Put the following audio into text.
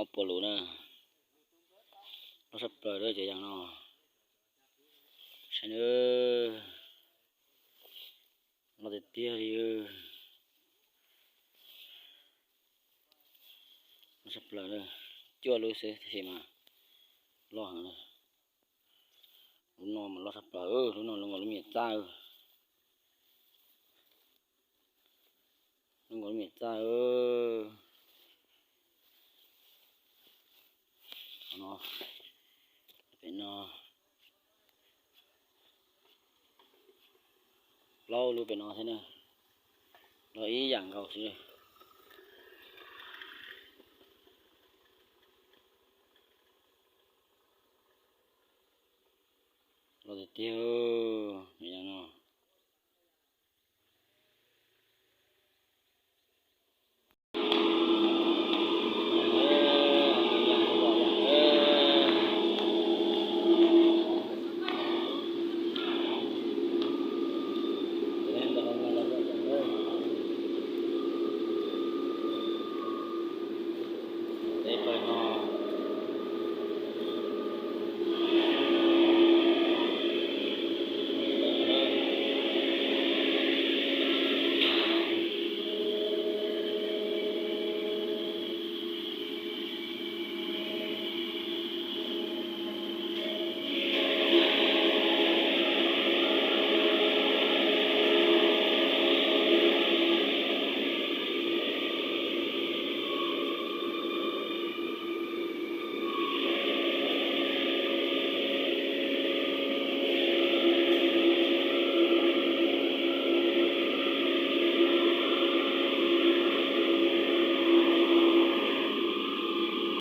Puas lus na, loj sab plaws lawm cov yas no. Saib na, loj tiag tiag li. Loj sab plaws, cuaj lub xwb tab sis mas loj heev. Lub no mas loj sab plaws, lub no lub nkaus lub me nyuam txaj. Lub nkaus lub me nyuam txaj. Qhov no, pem no, plaub lub pem no thiab na, loj ib yam nkaus xwb. Loj tiag tiag no.